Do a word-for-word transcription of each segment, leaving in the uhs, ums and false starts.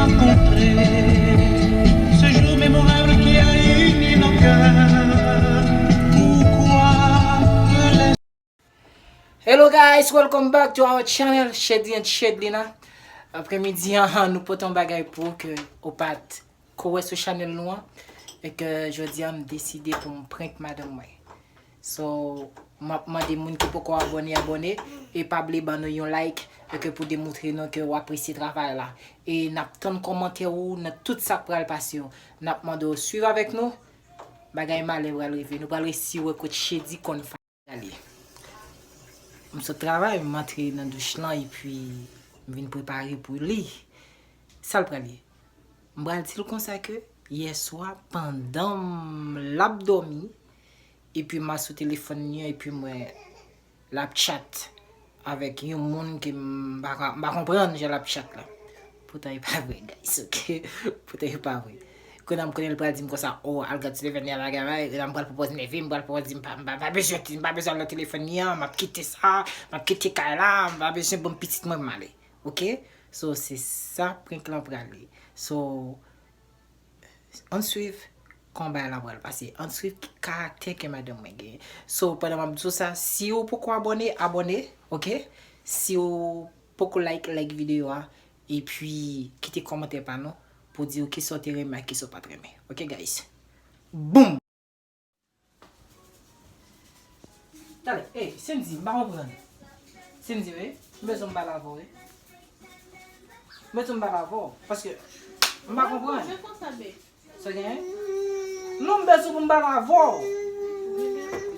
rencontré ce jour mémorable qui a uni nos cœurs. Pourquoi les Hello guys, welcome back to our channel, Shedly and Shedlina. Aprèmidi an, nou pote yon bagay pou ou ke ou pa t ko wè sou chanèl nou an, e ke jodi a m deside pou m prank madanm mwen. So, m ap mande moun ki poko abòne, abòne, e pa bliye ban nou yon like, e ke pou demontre nou ke w apresye travay la. E n ap tann kòmantè ou nan tout sa k pral pase yo. N ap mande w swiv avèk nou, bagay malè pral rive. Nou pral resi wè kot Shedly konn fè. Gade. M sot travay, m antre nan douch lan, epi m vin prepare pou li. Sa l pral ye? M pral di l konsa ke yèswa, pandan m l ap dòmi, epi m al sou telefòn li an, epi m wè l ap chat avèk yon moun ke m pa ka, m pa konprann jan l ap chat la. Poutan e pa vre, guys, ok? Poutan e pa vre. Kounye a m konnen l pral di m konsa, o, al gad sou telefòn li a, bagay, bagay. Kounye a m pral pran pòz nève, m pral pran pòz di m pa, m pa, m pa bezwen, m pa bezwen al nan telefòn li an, m ap kite sa, m ap kite kay la, m pa bezwen, ban m pitit mwen, m ale. Ok? So, se sa prank lan pral ye. So, ann swiv kòman bagay la pral pase. Ann swiv ki karaktè ke madanm mwen genyen. So, pandan m ap di w sa, si w poko abòne, abòne, ok? Si w poko like, like videyo a. Epi, kite kòmantè pa nou pou di w kisa w te renmen ak kisa w pa t renmen. Ok, guys? Boom! Talè, ey, Sendy, m pa konprann. Sendy, wi, m bezwen m pale avè w, wi. M bezwen m pale avè w, paske m pa konprann. Sa genyen? Non, m bezwen pou m pale avè w.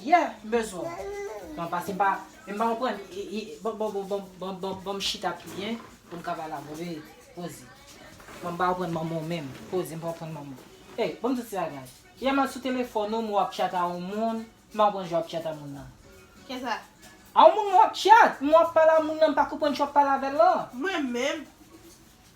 Yeah, m bezwen w. Non, paske m pa, m pa konprann. E, e, bon, bon, bon, bon, bon, bon, bon, m chita pi byen pou m ka pale avè w. Poze. Bon, m pa konprann manman w menm. Poze, m pa konprann manman w. Ey, ban m di w ti bagay. Yè m al sou telefòn ou, m wè w ap chat a yon moun, m pa konprann jan w ap chat a moun nan. Kisa? A yon moun w ap chat, m w ap pale a moun nan, m pa konprann jan w ap pale avè l lan. Mwen menm.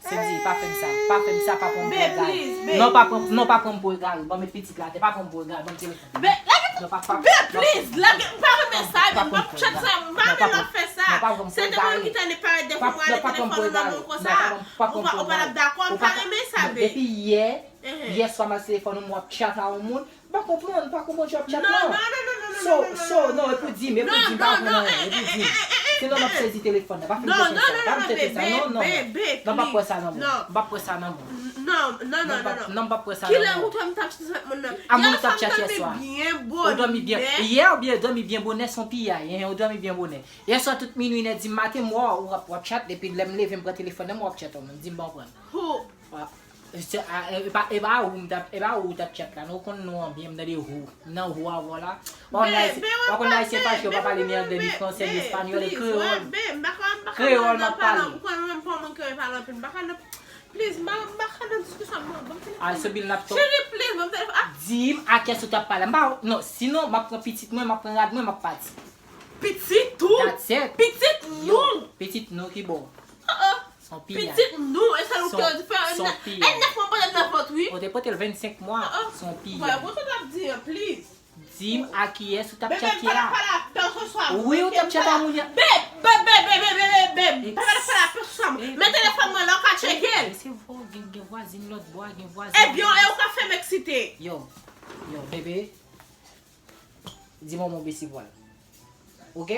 Sendy, pa fè m sa, pa fè m sa, pa pran m pou egare. Non, pa pran, non, pa pran m pou egare, ban m met pitit la atè, pa pran m pou egare, ban m telefòn. Be, lage, non, pa, pa, be, please, lage, m pa renmen sa, men m p ap chat sa, m pa renmen l ap fè sa. Se te moun ki tande parèt devan mwen, ale telefòn nan nan men w konsa. Ou pa, ou pa t ap dakò, m pa renmen sa, be. Depi yè, yè swa m al telefòn ou, m w ap chat a yon moun, m pa konprann, m pa konprann jan w ap chat la. Non, non, non, non, non, non, non, non, non, non, non. So, so, non, e pou di m, e pou di m, pa konprann anyen, e pou di m. Sinon, m ap sezi telefòn nan, pa fin fè sa, pa fin fè sa, non, non, non. Non, m p ap pran sa nan men w, m p ap pran sa nan men w. Non, non, non, non, non. Non, m p ap pran sa nan men w. Kilè ou t wè m t ap chat avèk moun nan? A moun ou t ap chat yè swa. Ou dòmi byen, yè oubyen dòmi byen bonè, se yon piyay, hein, ou dòmi byen bonè. Yè swa tout minwi, inè di maten, m wè w, w ap, w ap chat, depi lè m leve, m pran telefòn nan, m w ap chat yon moun, di m pa konprann. Who? Se, a, e, e pa, e pa ou m t ap, e pa ou t ap chat la, non, ou konn non an byen, m tande who. M nan who avè w la. Ou konn ayisyen, ou konn ayisyen fache, yo pa pale ni anglè, ni fransè, ni espanyòl, e kreyòl. Kreyòl m ap pale. Ou konn menm pa moun ki pale anpil. M pa ka nan, please, m pa ka nan diskisyon, ban m telefòn. Cheri, please, ban m telefòn. Di m a kiyès ou t ap pale. M pa, non, sinon, m ap pran pitit mwen, m ap pran rad mwen, m ap pati. Pitit ou? That's it. Pitit nou? Pitit nou ki bò? Se yon piyay. Pitit nou, e sa nou te di fè. Se yon piyay. E nèf mwa pote l nan vant, wi. Ou te pote l vennsenk mwa. Se yon piyay. Wè, wè sa w t ap di an, please. Di m a kiyès ou t ap chat yè a. Wi, ou t ap chat a moun yè. Beb, beb, beb, beb, beb, beb, beb. Pa pale, pale a pèsonn. Men telefòn mwen la, ou ka tcheke l. Gen, gen vwazin lòt bò a, gen vwazin. Ebyen, e ou ka fè m eksite. Yo, yo, bebe. Di manman w bese vwa l. Ok?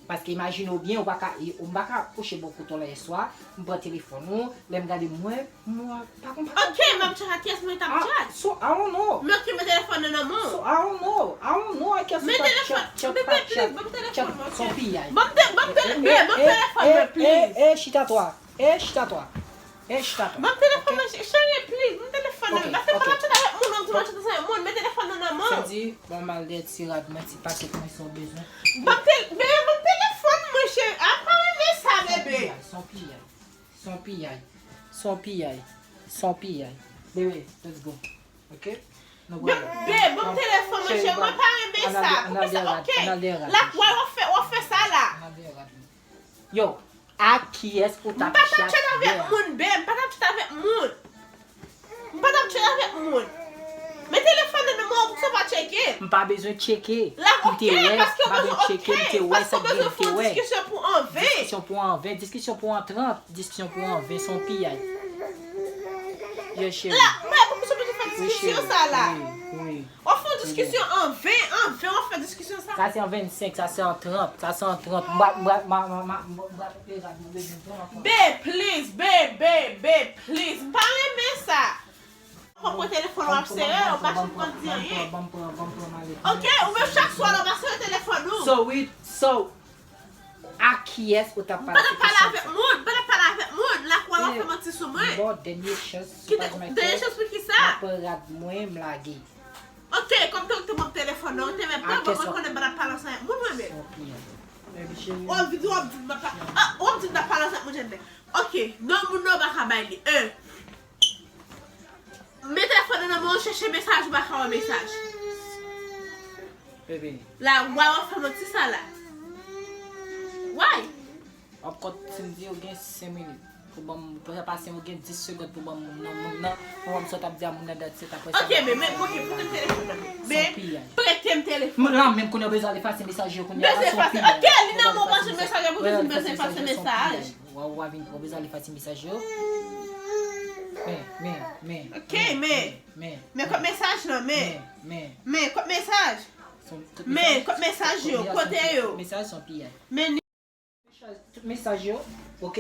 Paske imajine w byen, ou pa ka, ou m pa ka kouche bò kote w la yè swa, m pran telefòn ou, lè m gade m wè, m wè, pa konn, pa konn. Ok, m ap chat ak kiyès mwen t ap chat? So, I don't know. Men ok, men telefòn nan nan men w. So, I don't know. I don't know ak kiyès ou t ap chat, chat, pa chat, chat, se yon piyay. Ban m te, ban m te, ban m telefòn mwen, please. Eh, eh, chita twa. Eh, chita twa. Eh, chita twa. Ban m telefòn nan, cheri, please, ban m telefòn nan. Paske m pa t ap chat avèk moun, m di m ap chat avèk moun, men telefòn nan nan men w. Sendy, ban m al dèyè ti rad mwen, ti pakèt mwen, si w bezwen. Ban m tel-, bebe, ban m telefòn mwen, cheri. A, m pa renmen sa, bebe. Se yon piyay, se yon piyay, se yon piyay, se yon piyay. Bebe, let's go. Ok? Bebe, ban m telefòn mwen, cheri, mwen pa renmen sa. Poukisa, ok? La, w ap fè, w ap fè sa la. Yo, ak kiyès ou t ap chat yè? M pa t ap chat avèk moun, beb. M pa t ap chat avèk moun. M pa t ap chat avèk moun. Men telefòn nan nan men w, poukisa w pa tcheke? M pa bezwen tcheke. M te wè, m pa bezwen tcheke, m te wè sa k gen, m te wè. Diskisyon pou anven. Diskisyon pou anven, diskisyon pou an trant, diskisyon pou anven, se yon piyay. Yo, cheri. La, mwen, pou ki sa w toujou fè diskisyon sa la? Wi, wi. W ap fè yon diskisyon an ven, an ven, w ap fè diskisyon sa. Sa se an vennsenk, sa se an trant, sa se an trant. M pa, m pa, ma, ma, ma, m pa, m pa, m pa, m pa, m pa, Babe, please, babe, babe, babe, please. M pa renmen sa. Ou pran telefòn w ap sere, ou pa janm konn di anyen. Ok, ou menm chak swa la, ou pa sere telefòn ou. So, wi, so, a kiyès ou t ap pale? M pa t ap pale avèk moun, m pa t ap pale avèk moun. La kwa w ap fè manti sou mwen. Bon, dènye chans, kite, dènye chans pou ki sa? M ap pran rad mwen, m lage. Ok, kòm te ou te ban m telefòn nan, ou te mèt pran ban mwen konnen m pa t ap pale ansanm avèk moun mwen menm. Ou ap di, ou ap di m pa, ah, ou ap di m pa pale ansanm avèk moun jèn nèg. Ok, non moun nan ou pa ka bay li. En. Men telefòn nan nan men w, chèche mesaj, ou pa ka wè mesaj. Bebe. La, why w ap fè manti sa la? Why? W ap kont, si m di ou gen senk minit pou ban m, pou sa pase ou gen dis segond pou ban m non moun nan, pou ban m sa w t ap di a moun nan dat set apre sa. Ok, men, men, ok, prete m telefòn nan, men. Men, prete m telefòn. Lan menm kounye a bezwen al efase mesaj yo kounye a. Bezwen efase. Ok, li nan men w, pase mesaj yo, pou bezwen efase mesaj. Wa, wa vin, ou bezwen al efase mesaj yo. Men, men, men. Ok, men. Men, men. Men kot mesaj lan, men. Men, men. Men kot mesaj. Men kot mesaj yo, kote yo? Mesaj son piyay. Men Tout mesaj yo, ok?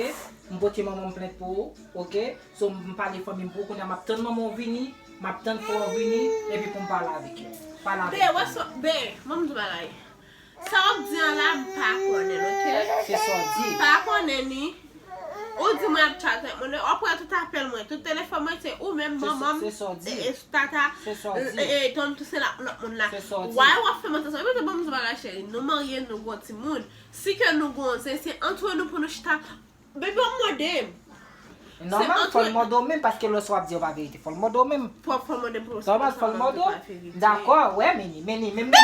M pote manman m plent pou ou, ok? So, m pale fanmi m pou ou, kounye a m ap tann manman w vini, m ap tann frè w vini, epi pou m pale avèk yo. Pale avèk yo. Be, wè sa, be, ban m di w bagay. Sa w ap di an la, m pa konnen l, ok? Se sa w di. Pa konnen ni. Ou di mwen ap chat avèk moun, w ap wè tout apèl mwen, tout telefòn mwen, se ou menm, manman m, e, e, tata, e, e, tanm tou se la, lòt moun la. Why w ap fè manti sa? Epi tou ban m di w bagay cheri, nou marye, nou gon timoun. Si ke nou gon zen, se antre nou pou nou chita. Baby, w ap mande m. Nòmal, fò l mande w menm, paske lè w ap di w pa verite, fò l mande w menm. Fò, fò l mande m pou... Nòmal, fò l mande w. Dakò, wè, men ni, men ni, men ni,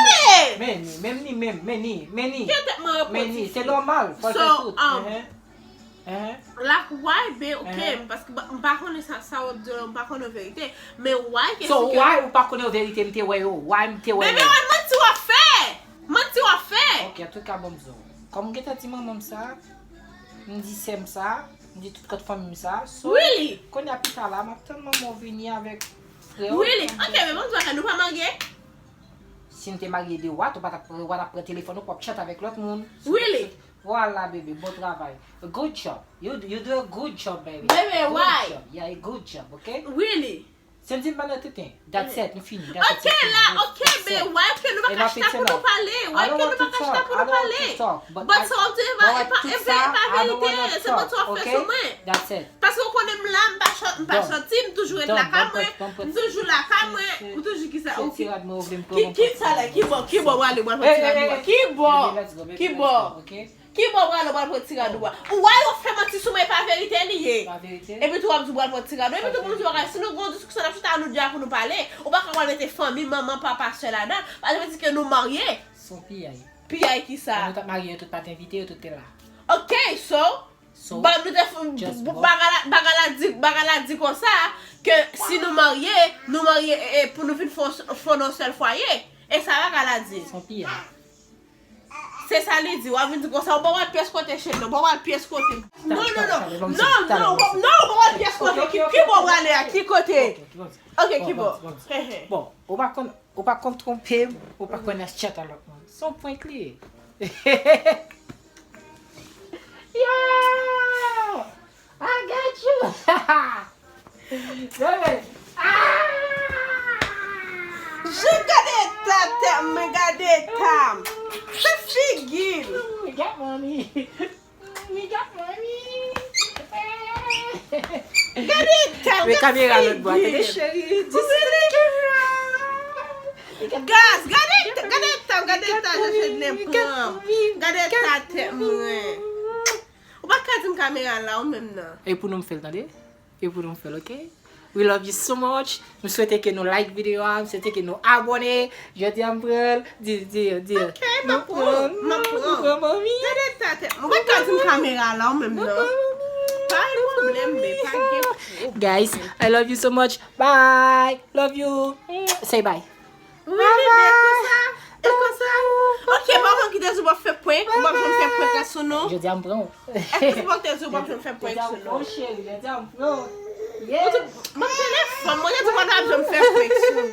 men ni, men ni, men ni, men ni, men ni, se nòmal, fò l fè tout. Like, why, be, ok, paske m pa konnen sa, sa w ap di w la, m pa konnen verite, men why ke... So, why ou pa konnen verite, m te wè yo, why m te wè yo? Baby, why manti w ap fè? Manti w ap fè? Ok, antouka, bon, m di w. Kòm m gentan di manman m sa, m di sè m sa, m di tout kòt fanmi m sa. So, really? Kounye a pita la, m ap tann manman w vini avèk frè w. Really? Ok, men bon, nou pa marye? Si n te marye de wè, ou pa t ap, ou pa t ap pran telefòn ou pou w ap chat avèk lòt moun. Really? Vwala, bebe, bon travay. Good job. You, you do a good job, baby. Baby, why? Good job. Yeah, a good job, ok? Really? Se m di m pa nan tenten. That's it, nou fini. Ok, la, ok, be, why ke nou pa ka chita pou nou pale? Why ke nou pa ka chita pou nou pale? But sa w ap di, e pa, e pa, e pa verite, se manti w ap fè sou mwen. Paske w konnen m la, m pa sòti, m toujou ret lakay mwen, m toujou lakay mwen, m toujou ki sa, ok. Ki, ki sa la, ki bò, ki bò w ale, w al pran ti rad ou a? Ki bò? Ki bò? Ki bò w prale, w pral pran ti rad ou a? Ou wè yo fè manti sou mwen, e pa verite li ye. Pa verite. Epi tou w ap di w pral pran ti rad ou. Epi tou pou nou di bagay, si nou gen yon diskisyon n ap chita nou de a pou nou pale, ou pa ka pral mete fanmi, manman, papa, sè ladan. Paske vle di ke nou marye. Se yon piyay. Piyay ki sa? Lè nou t ap marye, yo tout pa t envite, yo tout te la. Ok, so, so, bagay la, bagay la di, bagay la di konsa, ke si nou marye, nou marye, e, e, pou nou vin fon, fon yon sèl fwaye. E sa bagay la di. Se yon piyay. Se sa li di, w ap vin di konsa, ou pa wè pyès kote cheri, non, ou pa wè pyès kote. Non, non, non, non, non, ou pa wè pyès kote, ki, ki bò w prale a, ki kote? Ok, ki bò? Bon, ou pa konn, ou pa konn twonpe m, ou pa konn ap chat a lòt moun. Se yon prank li ye. Yo! I got you! Gade eta tèt mwen, gade eta m. Figi l. We got money. We got money. Gade eta m, gade figi l. Gaz, gade, gade eta m, gade eta jan Chedlen pran m. Gade eta tèt mwen. Ou pa ka di m kamera la ou menm nan. E pou nou m fè l, tande? E pou nou m fè l, ok? We love you so much. M swete ke nou like videyo a, m swete ke nou abòne. Jodi a m pran l, di, di, di. Ok, m ap pran, m ap pran. Nou pran manmi. Gade eta tèt mwen. Ou pa ka di m kamera la ou menm nan. Pa gen pwoblèm, be, pa gen pwoblèm. Guys, I love you so much. Bye. Love you. Say bye. Really, be konsa? E konsa? Ok, pa konn ki te di w p ap fè prank, ou p ap janm fè prank la sou nou. Jodi a m pran w. Èske se pa w te di w p ap janm fè prank sou nou? Jodi a m pran w, cheri, jodi a m pran w. Yeah. Ou di, m ap tande Mwen gen ti pòtab, janm fè prank sou m.